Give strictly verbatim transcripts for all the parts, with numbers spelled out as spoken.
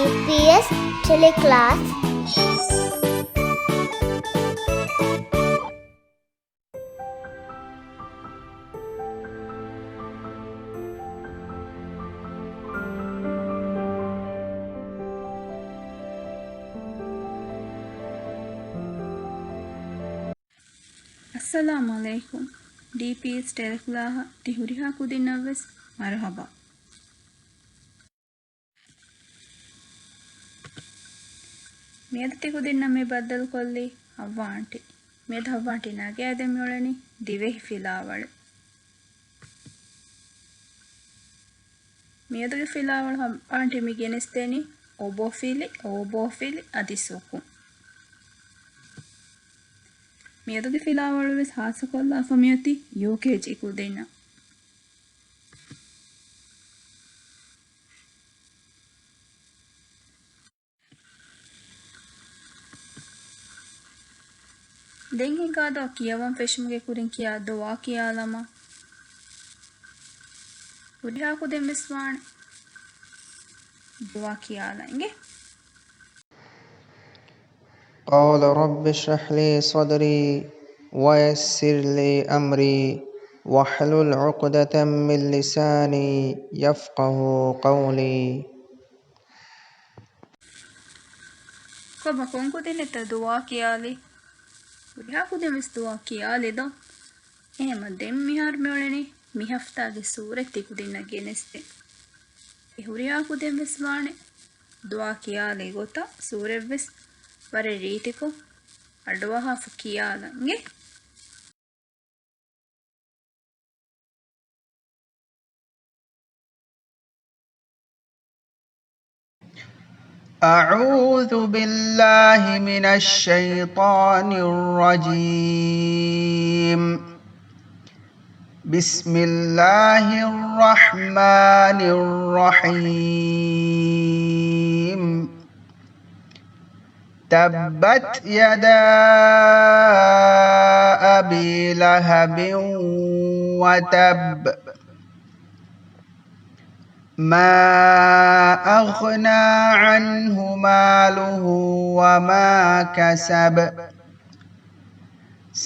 ޑީޕީއެސް ޓެލެކްލާސް. އައްސަލާމު ޢަލައިކުމް. ޑީޕީއެސް ޓެލެކްލާހަށް ތި ހުރިހާ ކުދިންނަށްވެސް މަރުޙަބާ. މިއަދު ތިކުދިންނަށް މި ބައްދަލުކޮށްލީ ޙައްވާ އާންޓީ. މިއަދު ޙައްވާ އާންޓީ ނަގައިދޭން މިއުޅެނީ ދިވެހި ފިލާވަޅެއް. މިއަދުގެ ފިލާވަޅު ޙައްވާ އާންޓީ މި ގެނެސްދޭނީ އޮބޮފިލި، އޯބޯފިލި އަދި ސުކުން. މިއަދުގެ ފިލާވަޅުވެސް ޚާއްޞަކޮށްލާފަ މިއޮތީ ޔޫކޭޖީ ކުދިންނަށް. ދެން ހިނގާދޯ ކިޔަވަން ފެށުމުގެ ކުރިން ކިޔާ ދުޢާ ކިޔާލަމާ. ހުރިހާ ކުދިން ވެސް ވާނެ ދުޢާ ކިޔާލަން އިނގޭ. قال رب اشرح لي صدري ويسر لي أمري واحلل عقدة من لساني يفقهوا قولي. ކޮބާ ކޮން ކުދިންނެއްތަ ދުޢާ ކިޔާލީ؟ ހުރިހާ ކުދިން ވެސް ދުޢާ ކިޔާލި ދޯ؟ އެހެމަ ދެން މިހާރު މިއުޅެނީ މި ހަފްތާގެ ސޫރަތް ތިކުދިންނަށް ގެނެސްދޭން. އެ ހުރިހާ ކުދިން ވެސް ވާނެ ދުޢާ ކިޔާލި ގޮތަށް ސޫރަތް ވެސް ވަރަށް ރީތިކޮށް އަޑުއަހާފަ ކިޔާލަން އިނގޭ. أعوذ بالله من الشيطان الرجيم. بسم الله الرحمن الرحيم. تبت يدا أبي لهب وتب. ما أغنى عنه ماله وما كسب.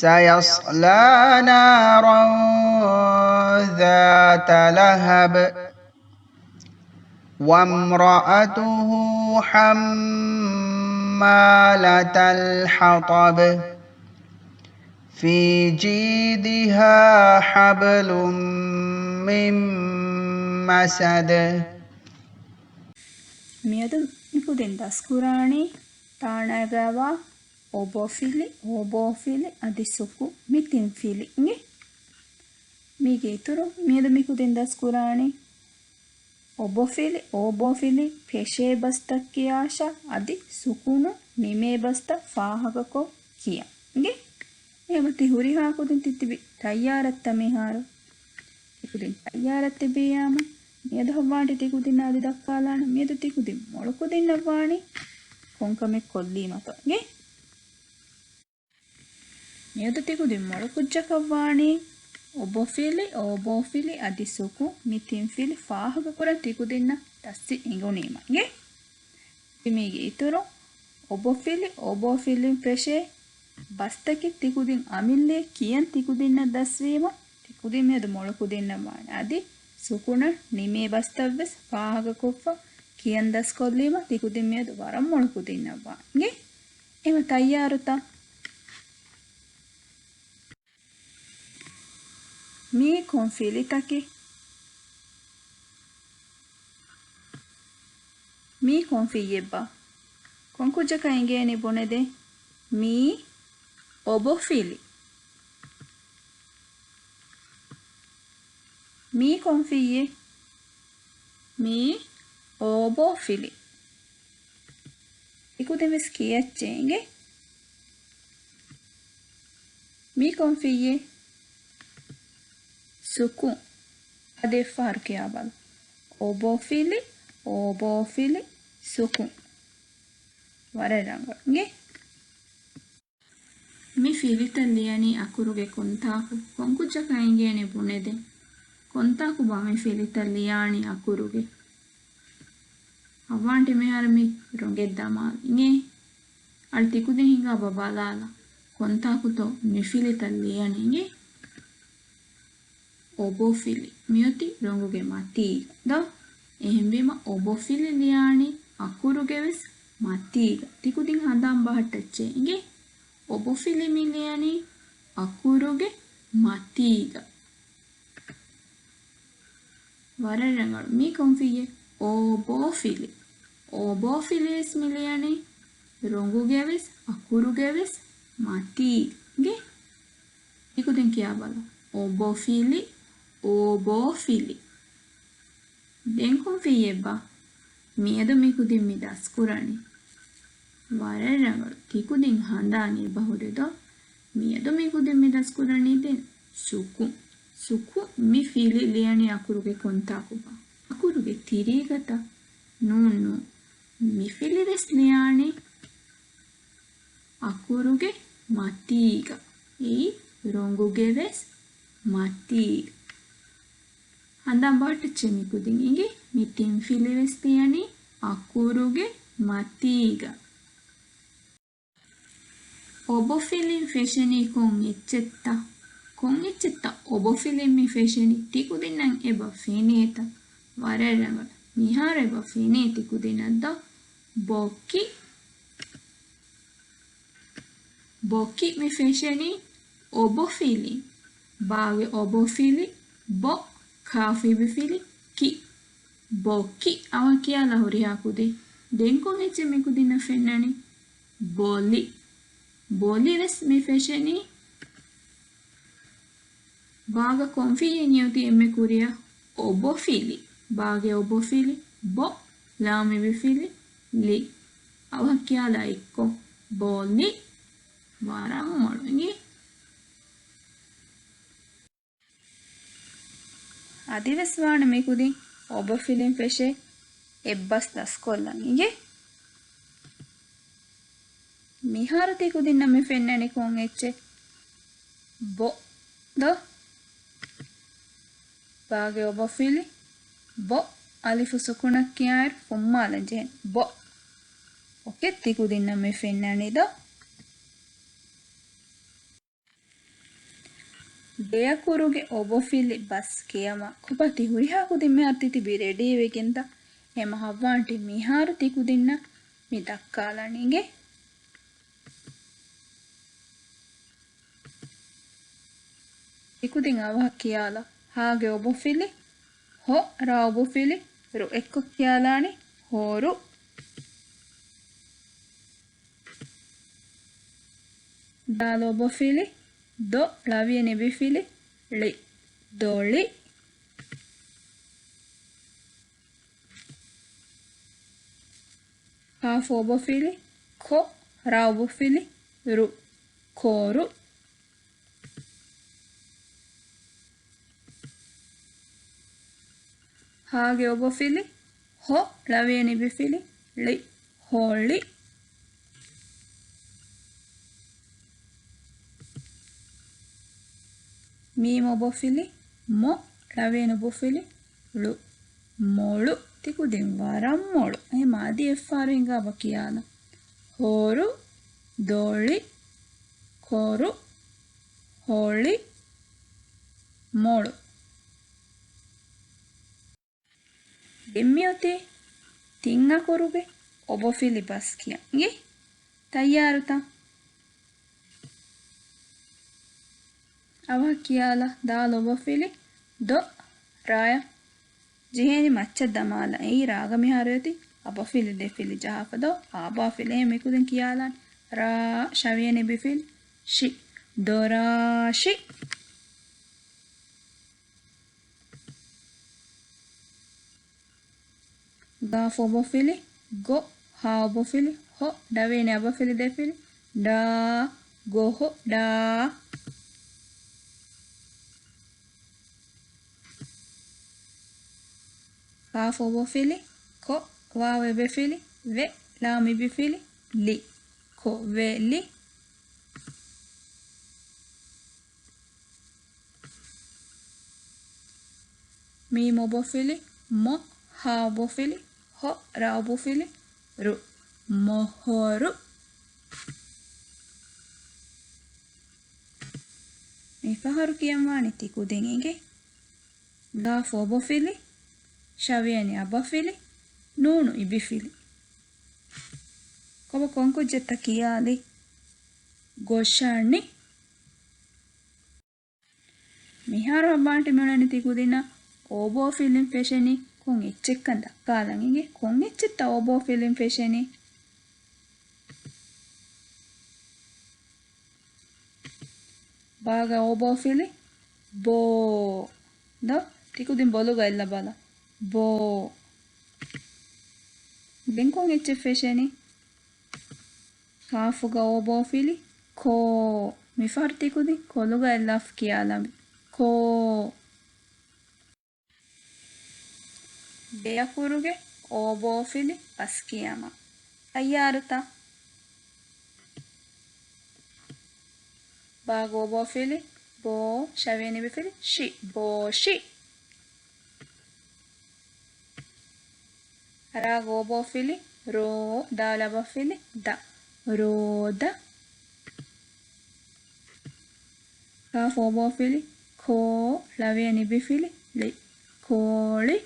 سيصلى نارا ذات لهب. وامرأته حمالة الحطب. في جيدها حبل من مسد. މިއަދު މިކުދިން ދަސްކުރާނީ ތާނައިގައިވާ އޮބޮފިލި، އޯބޯފިލި އަދި ސުކު މި ތިން ފިލި އިނގޭ. މީގެ އިތުރު މިއަދު މިކުދިން ދަސްކުރާނީ އޮބޮފިލި، އޯބޯފިލި ފެށޭ ބަސްތައް ކިޔާށާ އަދި ސުކުނު ނިމޭ ބަސްތައް ފާހަގަކޮށް ކިޔަން އިނގޭ. އެހެމަ ތި ހުރިހާ ކުދިން ތި ތިބި ތައްޔާރަށްތަ މިހާރު؟ ތިކުދިން ތައްޔާރަށް ތިބިއްޔާމު، މިއަދު ޙައްވާ އާންޓީ ތިކުދިންނަށް އަދި ދައްކާލާނެ. މިއަދު ތިކުދިން މޮޅު ކުދިންނަށް ވާނީ ކޮންކަމެއް ކޮށްލީމަތޯ އިނގޭ. މިއަދު ތިކުދިން މޮޅު ކުއްޖަކަށް ވާނީ އޮބޮފިލި، އޯބޯފިލި އަދި ސުކު މި ތިން ފިލި ފާހަގަކުރަން ތިކުދިންނަށް ދަސްވި އެނގުނީމަ އިނގޭ. މީގެ އިތުރު އޮބޮފިލި، އޯބޯފިލިން ފެށޭ ބަސްތަކެއް ތިކުދިން އަމިއްލައަށް ކިޔަން ތިކުދިންނަށް ދަސްވީމަ، ތިކުދިން މިއަދު މޮޅު ކުދިންނަށް ވާނެ. އަދި ސުކުނަށް ނިމޭ ބަސްތައްވެސް ފާހަގަކޮށްފަ ކިޔަން ދަސްކޮށްލީމަ، ތިކުދިން މިއަދު ވަރަށް މޮޅު ކުދިންނަށް ވާނެ. އެހެމަ ތައްޔާރުތަ؟ މީ ކޮން ފިލިތަކެއް؟ މީ ކޮން ފިއްޔެއްބާ؟ ކޮން ކުއްޖަކަށް އެނގޭނެ ބުނެދޭ؟ މީ އޮބޮފިލި. މީ ކޮން ފިއްޔެއް؟ މީ އޯބޯފިލި. ތިކުދިން ވެސް ކިޔައްޗޭ އިނގޭ. މީ ކޮން ފިއްޔެއް؟ ސުކުން. އަދި އެއްފަހަރު ކިޔާބަލަ. އޮބޮފިލި، އޯބޯފިލި، ސުކުން. ވަރަށް ރަނގަޅު އިނގޭ. މި ފިލިތައް ލިޔަނީ އަކުރުގެ ކޮންތާކު؟ ކޮންކުއްޖަކަށް އެނގޭނެ ބުނެދޭ؟ ކޮންތާކުބާ މި ފިލިތައް ލިޔާނީ އަކުރުގެ؟ އަވާންޓި މިހާރު މި ރޮނގެއް ދަމާލަ އިނގޭ. އަޅު ތިކުދިން ހިނގާބަ ބަލާލަ. ކޮންތާކުތޯ މި ފިލިތައް ލިޔަނީ އިނގޭ. އޮބޮފިލި މިއޮތީ ރޮނގުގެ މަތީގަ ދޯ؟ އެހެންވީމަ އޮބޮފިލި ލިޔާނީ އަކުރުގެ ވެސް މަތީގަ. ތިކުދިން ހަނދާން ބަހައްޓައްޗޭ އިނގޭ. އޮބޮފިލި މި ލިޔަނީ އަކުރުގެ މަތީގަ. ވަރަށް ރަނގަޅު. މީ ކޮންފިއްޔެއް؟ އޯބޯފިލި. އޯބޯފިލި ވެސް މި ލިޔަނީ ރޮނގުގެ ވެސް އަކުރުގެ ވެސް މަތީގެ. ތިކުދިން ކިޔާބަލަ. އޮބޮފިލި، އޯބޯފިލި. ދެން ކޮންފިއްޔެއްބާ؟ މިއަދު މިކުދިން މި ދަސްކުރަނީ. ވަރަށް ރަނގަޅު. ތިކުދިން ހަނދާން އެބަހުރި ދޯ؟ މިއަދު މިކުދިން މި ދަސްކުރަނީ ދެން ސުކު. ސުކު މި ފިލި ލިޔަނީ އަކުރުގެ ކޮންތާކުބާ؟ އަކުރުގެ ތިރީގަތަ؟ ނޫން ނޫން. މި ފިލި ވެސް ލިޔާނީ އަކުރުގެ މަތީގަ. އެއީ ރޮނގުގެ ވެސް މަތީގަ. ހަނދާން ބަހައްޓައްޗޭ މިކުދިން އިނގޭ. މި ތިން ފިލި ވެސް ލިޔަނީ އަކުރުގެ މަތީގަ. އޮބޮފިލިން ފެށެނީ ކޮން އެއްޗެއްތަ؟ ކޮން އެއްޗެއްތަ އޮބޮފިލިން މި ފެށެނީ؟ ތިކުދިންނަށް އެބަ ފެނޭތަ؟ ވަރަށް ރަނގަޅު. މިހާރު އެބަ ފެނޭ ތިކުދިންނަށް ދޯ؟ ބޮކި. ބޮކި މި ފެށެނީ އޮބޮފިލިން. ބާގެ އޮބޮފިލި، ބޮ، ކާފު އިބިފިލި، ކި. ބޮކި. އަވަހަށް ކިޔާލާ ހުރިހާ ކުދިން. ދެން ކޮން އެއްޗެއް މިކުދިންނަށް ފެންނަނީ؟ ބޮލި. ބޮލި ވެސް މި ފެށެނީ ބާގަ ކޮންފިއްޔެއް ނިޔަތީ އެންމެ ކުރިއަށް؟ އޮބޮފިލި. ބާގެ އޮބޮފިލި، ބޮ، ލާމް އިބިފިލި، ލި. އަވަހަށް ކިޔާލާ އެއްކޮށް. ބޮލި. ވަރަށް މޮޅު އިނގޭ. އަދިވެސް ވާނެ މިކުދިން އޮބޮފިލިން ފެށޭ އެއްބަސް ދަސްކޮށްލަން އިނގޭ. މިހާރު ތިކުދިންނަށް މި ފެންނަނީ ކޮން އެއްޗެއް؟ ބޮ ދޯ؟ ބާގެ އޮބޮފިލި، ބޮ، އަލިފު ސުކުނަށް ކިޔާއިރު ފުއްމާލަން ޖެހެން. ބޮ. އޯކޭ، ތިކުދިންނަށް މި ފެންނަނީ ދޯ؟ ދެއަކުރުގެ އޮބޮފިލި ބަސް ކިޔަމާ ކޮބާ ތި ހުރިހާ ކުދިން މިހާރު ތިތިބީ ރެޑީވެގެންތަ؟ އެމަ ހައްވާންޓީ މިހާރު ތިކުދިންނަށް މި ދައްކާލަނީގެ. ތިކުދިން އަވަހަށް ކިޔާލާ. ހާގެ އޮބޮފިލި، ހޮ، ރާ އޮބޮފިލި، ރު. އެއްކޮށް ކިޔާލާނީ ހޮރު. ދާލު އޮބޮފިލި، ދޮ، ޅަވިޔެ ނިބިފިލި، ޅި. ދޮޅި. ކާފު އޮބޮފިލި، ކޮ، ރާ އޮބޮފިލި، ރު. ކޮރު. ހާގެ އޮބޮފިލި، ހޮ، ޅަވިޔެ ނިބިފިލި، ޅި. ހޮޅި. މީމް އޮބޮފިލި، މޮ، ޅަވިޔެ ނުބުފިލި، ޅު. މޮޅު. ތިކުދިން ވަރަށް މޮޅު. އެހެމަ އަދި އެއްފަހަރު ހިނގާބަ ކިޔާލަ. ހޮރު، ދޮޅި، ކޮރު، ހޮޅި، މޮޅު. ދެން މިއޮތީ ތިން އަކުރުގެ އޮބޮފިލި ބަސް ކިޔަން. ތައްޔާރުތަ؟ އަވަހަށް ކިޔާލަ. ދާލު އޮބޮފިލި، ދޮ، ރާޔަށް ޖެހޭނީ މައްޗަށް ދަމާލަ. އެއީ ރާގަ މިހާރު އޮތީ އަބަފިލި ދެފިލި ޖަހާފަ ދޯ؟ އާބާފިލި. އެހެން މިކުދިން ކިޔާލާނެ. ރާ، ޝަވިޔަ ނިބިފިލި، ޝި. ދޮރާށި. ގާފު އޮބޮފިލި، ގޮ، ހާ އޮބޮފިލި، ހޮ، ޑަވިޔަ ނި އަބަފިލި ދެފިލި، ޑާ، ގޮހޮޑާ. ކާފު އޮބޮފިލި، ކޮ، ވާވް އެބެފިލި، ވެ، ލާމް އިބިފިލި، ލި. ކޮވެލި. މީމް އޮބޮފިލި، މޮ، ހާ އޮބޮފިލި، ހޮ، ރާ އުބުފިލި، ރު. މޮހޮރު. މިފަހަރު ކިޔަންވާނެ ތިކުދިން އިނގޭ. ގާފު އޮބޮފިލި، ޝަވިޔަނި އަބަފިލި، ނޫނު އިބިފިލި. ކޮބަ ކޮންކުއްޖެއްތަ ކިޔާލި؟ ގޮށަނި. މިހާރު ހައްވާންޓި މިއުޅެނީ ތިކުދިންނަށް އޯބޯފިލިން ފެށެނީ ކޮން އެއްޗެއްކަން ދައްކާލަން އިނގޭ. ކޮން އެއްޗެއްތަ އޯބޯފިލިން ފެށެނީ؟ ބާގަ އޯބޯފިލި ބޯ. ދޯ، ތިކުދިން ބޮލުގަ އެއްލަ ބަލަ. ބޯ. ދެން ކޮން އެއްޗެއް ފެށެނީ؟ ކާފުގަ އޯބޯފިލި ކޯ. މިފަހަރު ތިކުދިން ކޮލުގަ އެއްލާފަ ކިޔާލަންވީ. ކޯ. ދެއަކުރުގެ އޯބޯފިލި ބަސްކިޔާމަ. ތައްޔާރުތަ؟ ބާގަ އޯބޯފިލި ބޯ، ޝަވިޔަނި އިބިފިލި ޝި، ބޯޝި. ރާގަ އޯބޯފިލި ރޯ، ދާލަ އަބަފިލި ދަ، ރޯދަ. ކާފު އޯބޯފިލި ކޯ، ޅަވިޔަ ނިބިފިލި ޅި، ކޯޅި.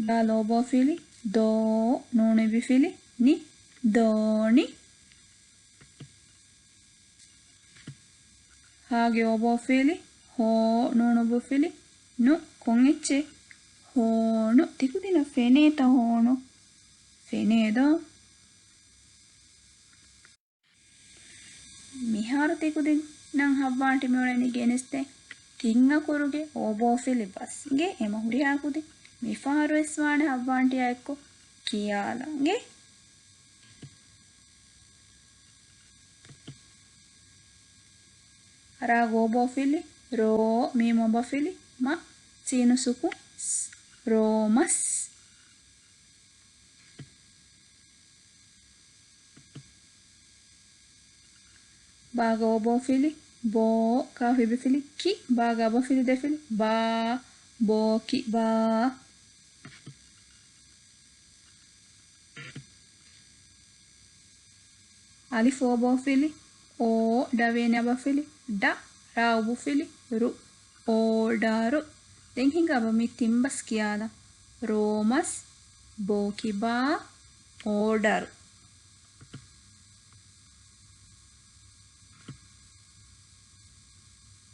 ދާލު އޯބޯފިލި ދޯ، ނޫނު އިބިފިލި ނި، ދޯނި. ހާގެ އޯބޯފިލި ހޯ، ނޫނު އުބުފިލި ނު، ކޮން އެއްޗެއް؟ ހޯނު. ތިކުދިންނަށް ފެނޭތަ ހޯނު؟ ފެނޭ ދޯ؟ މިހާރު ތިކުދިންނަށް ހައްވާންޓި މިއުޅެނީ ގެނެސްދޭ ތިން އަކުރުގެ އޯބޯފިލި ބަސް އިނގޭ. އެމަ ހުރިހާ ކުދިން މިފަހަރު ވެސް ވާނެ ހައްވާންޓިއާ އެއްކޮށް ކިޔާލަން އިނގޭ. ރާގަ އޯބޯފިލި ރޯ، މީމު އަބަފިލި މަ، ސީނު ސުކުން ސް، ރޯމަސް. ބާގަ އޯބޯފިލި ބޯ، ކާފު އިބިފިލި ކި، ބާގަ އަބަފިލި ދެފިލި ބާ، ބޯކިބާ. އަލިފު އޯބޯފިލި އޯ، ޑަވިޔަނި އަބަފިލި ޑަ، ރާ އުބުފިލި ރު، އޯޑަރު. ދެން ހިނގާބަ މި ތިން ބަސް ކިޔާލަން. ރޯމަސް، ބޯކިބާ، އޯޑަރު.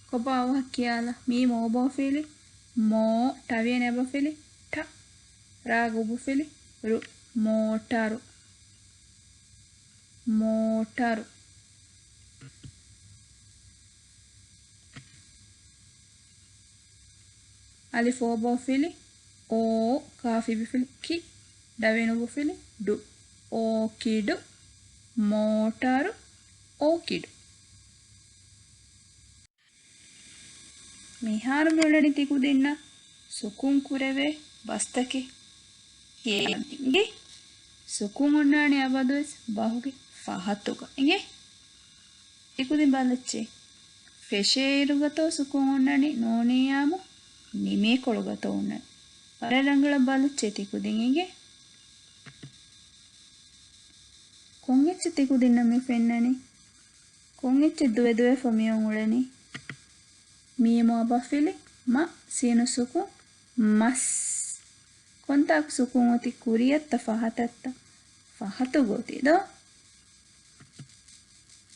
ކޮބާ އަވަހަށް ކިޔާލަ؟ މީމު އޯބޯފިލި މޯ، ޓަވިޔަނި އަބަފިލި ޓަ، ރާގަ އުބުފިލި ރު، މޯޓަރު. މޯޓަރު. އަލިފު އޯބޯފިލި އޯ، ކާފު އިބިފިލި ކި، ޑަވިޔަނި އުބުފިލި ޑު، އޯކިޑު. މޯޓަރު، އޯކިޑު. މިހާރު މިއުޅެނީ ތިކުދިންނަށް ސުކުން ކުރެވޭ ބަސްތަކެއް ކިޔަން އިނގޭ. ސުކުން އޮންނާނެ އަބަދުވެސް ބަހުގެ ފަހަތުގަ އިނގޭ. ތިކުދިން ބަލައްޗޭ. ފެށޭއިރުގަތޯ ސުކުން އޮންނަނީ، ނޫނިއްޔާމު ނިމޭކޮޅުގަތޯ އޮންނަނީ. ވަރަށް ރަނގަޅަށް ބަލައްޗޭ ތިކުދިން އިނގޭ. ކޮން އެއްޗެއް ތިކުދިންނަށް މި ފެންނަނީ؟ ކޮން އެއްޗެއް ދުވެދުވެފަ މިއޮން އުޅެނީ؟ މީމު އަބަފިލި މަ، ސީނު ސުކުން މަސް. ކޮންތާކު ސުކުން އޮތީ؟ ކުރިއަށްތަ ފަހަތަށްތަ؟ ފަހަތުގަ އޮތީ ދޯ؟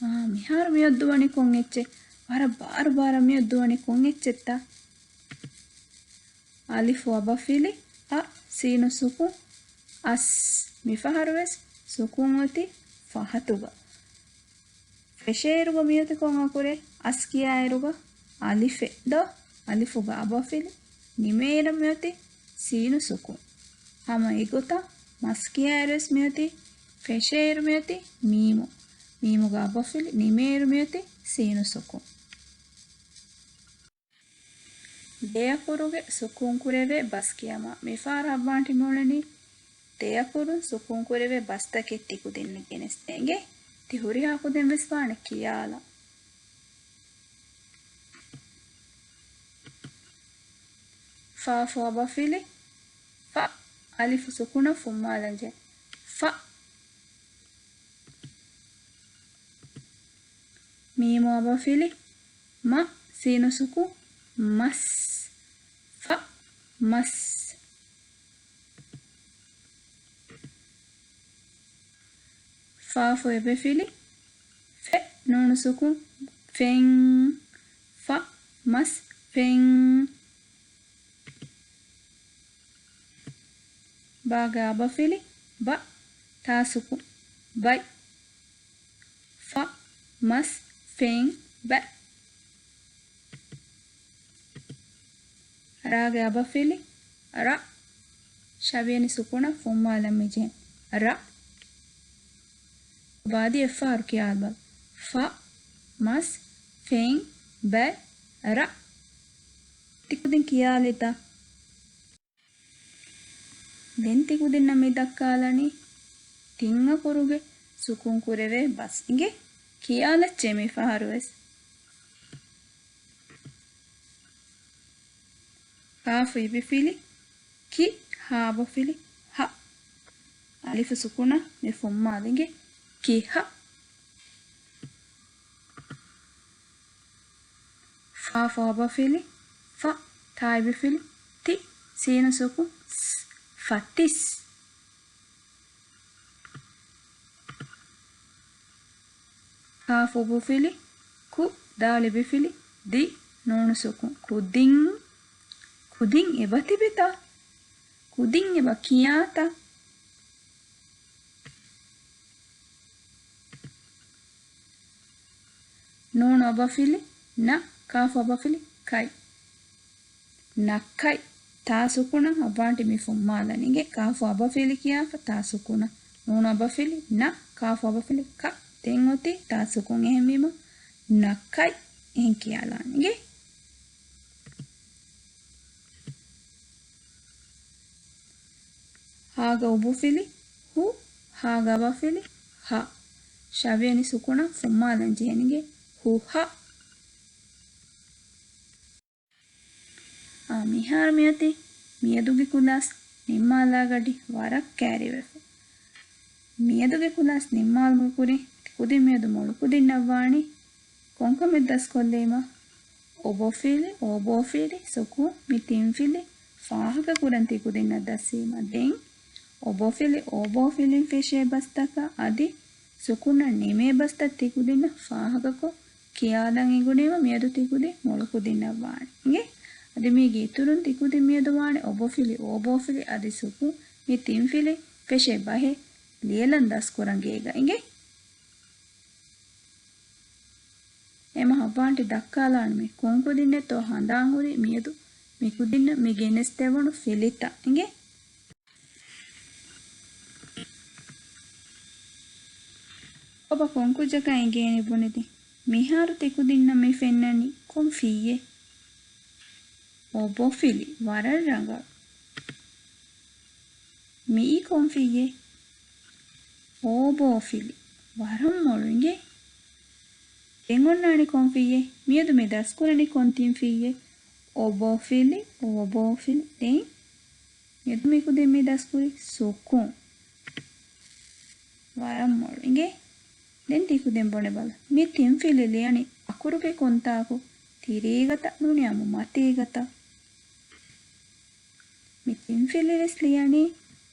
އާ، މިހާރު މިއޮއްދުވަނީ ކޮން އެއްޗެއް؟ ވަރަށް ބާރު ބާރަށް މިއޮއްދުވަނީ ކޮން އެއްޗެއްތަ؟ އަލިފު އަބަފިލި އަ، ސީނު ސުކުން އަސް. މިފަހަރުވެސް ސުކުން އޮތީ ފަހަތުގަ. ފެށޭއިރުގަ މިއޮތީ ކޮން އަކުރެއް؟ އަސް ކިޔާއިރުގަ އަލިފެއް ދޯ؟ އަލިފުގަ އަބަފިލި. ނިމޭއިރަށް މިއޮތީ ސީނު ސުކުން. ހަމަ އެގޮތަށް މަސް ކިޔާއިރުވެސް މިއޮތީ، ފެށޭއިރު މިއޮތީ މީމު. މީމުގަ އަބަފިލި. ނިމޭއިރު މިއޮތީ ސީނު ސުކުން. ދެއަކުރުގެ ސުކުން ކުރެވޭ ބަސް ކިޔަމާ. މިފަހަރު ހައްވާންޓި މިއުޅެނީ ދެއަކުރުން ސުކުން ކުރެވޭ ބަސްތަކެއް ތިކުދިންނަށް ގެނެސްދޭން އިނގޭ. ތި ހުރިހާ ކުދިން ވެސް ވާނެ ކިޔާލަން. ޤާފު އަބަފިލި، ފަ. އަލިފު ސުކުނަށް ފުއްމާލަންޖެހޭ. ފަ. މީމު އަބަފިލި، މަ. ސީނު ސުކުން، މަސް. ފަ، މަސް. ފާފު އެބަފިލި، ފެ. ނޫނު ސުކުން، ފެން. ފަ، މަސް، ފެން. ބާގެ އަބަފިލި، ބަ. ތާ ސުކުން، ބައި. ފަ، މަސް، ފެން، ބައި. ރާގެ އަބަފިލި، ރަ. ޝަވިޔަނި ސުކުނަށް ފުއްމާލަން މިޖެހޭ. ރަ. ބާދި އެއްފަހަރު ކިޔާލަބަލަ. ފަ، މަސް، ފެން، ބައި، ރަ. ތިކުދިން ކިޔާލިތަ؟ ދެން ތިކުދިންނަށް މި ދައްކާލަނީ ތިން އަކުރުގެ ސުކުން ކުރެވޭ ބަސް އިނގޭ. ކިޔާލައްޗޭ މި ފަހަރުވެސް. ކާފު އިބިފިލި، ކި. ހާ އަބަފިލި، ހަ. އަލިފު ސުކުނަށް މި ފުއްމާލަން އިނގޭ، ކިހަ. ފާފު އަބަފިލި، ފަ. ތާ އިބިފިލި، ތި. ސީނު ސުކުން، ސް. ފަތިސް. ކާފު އުބުފިލި، ކު. ދާލު އިބިފިލި، ދި. ނޫނު ސުކުން، ކުދިން. ކުދިން އެބަ ތިބިތަ؟ ކުދިން އެބަ ކިޔާތަ؟ ނޫނު އަބަފިލި، ނަ. ކާފު އަބަފިލި، ކައި. ނަކައި. ތާ ސުކުނަށް އަބާންޓި މި ފުއްމާލަން އިނގޭ. ކާފު އަބަފިލި ކިޔާފަ ތާ ސުކުނަށް. ނޫނު އަބަފިލި، ނަ. ކާފު އަބަފިލި، ކަ. ދެން އޮތީ ތާ ސުކުން. އެހެންވީމަ، ނަކައި. އެހެން ކިޔާލާން އިނގޭ. ހާގަ އުބުފިލި، ހު. ހާގަ އަބަފިލި، ހަ. ޝަވިޔަނި ސުކުނަށް ފުއްމާލަން ޖެހެން އިނގޭ، ހުހަ. އާ، މިހާރު މިއޮތީ މިއަދުގެ ކުލާސް ނިންމާލާ ގަޑި ވަރަށް ކައިރިވެފަ. މިއަދުގެ ކުލާސް ނިންމާލުމުގެ ކުރިން ތިކުދިން މިއަދު މޮޅު ކުދިންނަށް ވާނީ ކޮންކަމެއް ދަސްކޮށްލީމަ؟ އޮބޮފިލި، އޯބޯފިލި، ސުކުން، މި ތިން ފިލި ފާހަގަކުރަން ތިކުދިންނަށް ދަސްވީމަ. ދެން އޮބޮފިލި، އޯބޯފިލިން ފެށޭ ބަސްތަކާ އަދި ސުކުނަށް ނިމޭ ބަސްތައް ތިކުދިންނަށް ފާހަގަކޮށް ކިޔާލަން އެނގުނީމަ މިއަދު ތިކުދިން މޮޅު ކުދިންނަށް ވާނެ. އިނގޭ؟ އަދި މީގެ އިތުރުން ތިކުދިން މިއަދު ވާނެ އޮބޮފިލި، އޯބޯފިލި އަދި ސުކުން މި ތިން ފިލި ފެށޭ ބަހެއް ލިޔެލަން ދަސްކުރަން ގޭގަ. އިނގޭ؟ އެމަ ހައްވާންޓި ދައްކާލާނަމޭ ކޮން ކުދިންނެއްތޯ ހަނދާން ހުރި މިއަދު މި ކުދިންނަށް މި ގެނެސްދެވުނު ފިލިތައް. އިނގޭ؟ އޮބަ ކޮން ކުއްޖަކަށް އެނގޭނެ ބުނެދޭ. މިހާރު ތިކުދިންނަށް މި ފެންނަނީ ކޮން ފިއްޔެއް؟ އޮބޮފިލި، ވަރަށް ރަނގަޅު. މިއީ ކޮން ފިއްޔެއް؟ އޯބޯފިލި، ވަރަށް މޮޅު. އިނގޭ؟ ދެން އޮންނާނީ ކޮން ފިއްޔެއް؟ މިއަދު މި ދަސްކުރަނީ ކޮން ތިން ފިއްޔެއް؟ އޮބޮފިލި، އޯބޯފިލި. ދެން މިއަދު މި ކުދިން މި ދަސްކުރީ ސުކުން. ވަރަށް މޮޅު. އިނގޭ؟ ދެން ތިކުދިން ބުނެބަލަ. މި ތިން ފިލި ލިޔަނީ އަކުރުގެ ކޮންތާކު؟ ތިރީގަތަ ނޫނީ އަމު މަތީގަތަ؟ މި ތިން ފިލިވެސް ލިޔަނީ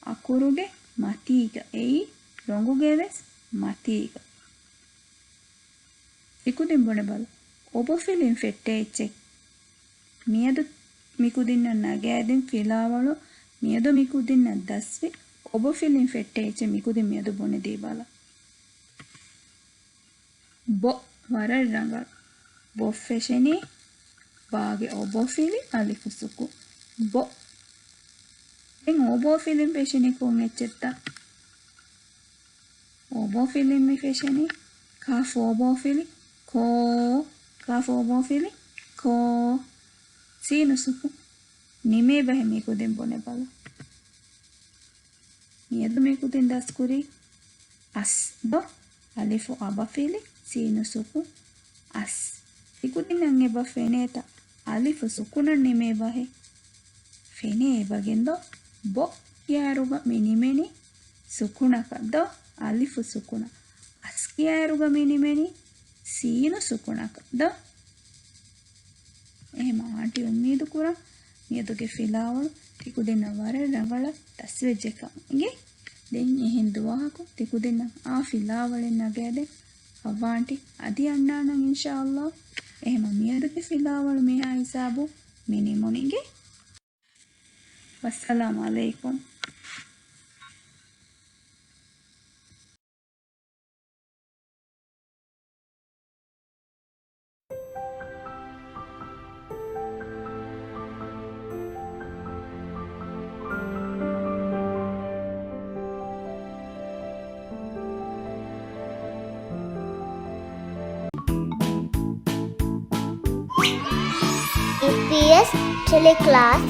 އަކުރުގެ މަތީގަ، އެއީ ރޮނގުގެވެސް މަތީގަ. ތިކުދިން ބުނެބަލަ، އޮބޮފިލިން ފެއްޓޭ އެއްޗެއް. މިއަދު މިކުދިންނަށް ނަގައިދިން ފިލާވަޅު، މިއަދު މިކުދިންނަށް ދަސްވި އޮބޮފިލިން ފެއްޓޭ އެއްޗެއް މިކުދިން މިއަދު ބުނެދީބަލަ. ބޮ، ވަރަށް ރަނގަޅު. ބޮ ފެށެނީ ބާގެ އޮބޮފިލި އަލިފު ސުކުން. ބޮ. ދެން އޯބޯފިލިން ފެށެނީ ކޮން އެއްޗެއްތަ؟ އޯބޯފިލިން މި ފެށެނީ ކާފު އޯބޯފިލި ކޯ. ކާފު އޯބޯފިލި ކޯ. ސީނު ސުކުން. ނިމޭ ބަހެއް މިކުދިން ބުނެބަލަ. މިއަދު މިކުދިން ދަސްކުރީ އަސް ދޯ؟ އަލިފު އަބަފިލި ސީނު ސުކުން އަސް. ތިކުދިންނަށް އެބަ ފެނޭތަ އަލިފު ސުކުނަށް ނިމޭ ބަހެއް؟ އެނެ އެބަގެންދޯ؟ ބޮ ކިޔާއިރުގަ މި ނިމެނީ ސުކުނަކަށް ދޯ؟ އަލިފު ސުކުނަ. އަސް ކިޔާއިރުގަ މި ނިމެނީ ސީނު ސުކުނަކަށް ދޯ؟ އެހެމަ އާންޓީ އުއްމީދު ކުރަން މިއަދުގެ ފިލާވަޅު ތިކުދިންނަށް ވަރަށް ރަނގަޅަށް ދަސްވެއްޖެކަމަށް އިނގޭ. ދެން އެހެން ދުވަހަކު ތިކުދިންނަށް އާ ފިލާވަޅެއް ނަގައިދޭން. ހައްވާ އާންޓީ އަދި އަންނާނަން އިންޝާﷲ. އެހެމަ މިއަދުގެ ފިލާވަޅު މިހާ ހިސާބު މި ނިމުނިނގޭ. ވައްސަލާމް އަލައިކުމް. އީޕީއެސް ޓެލެކްލާސް.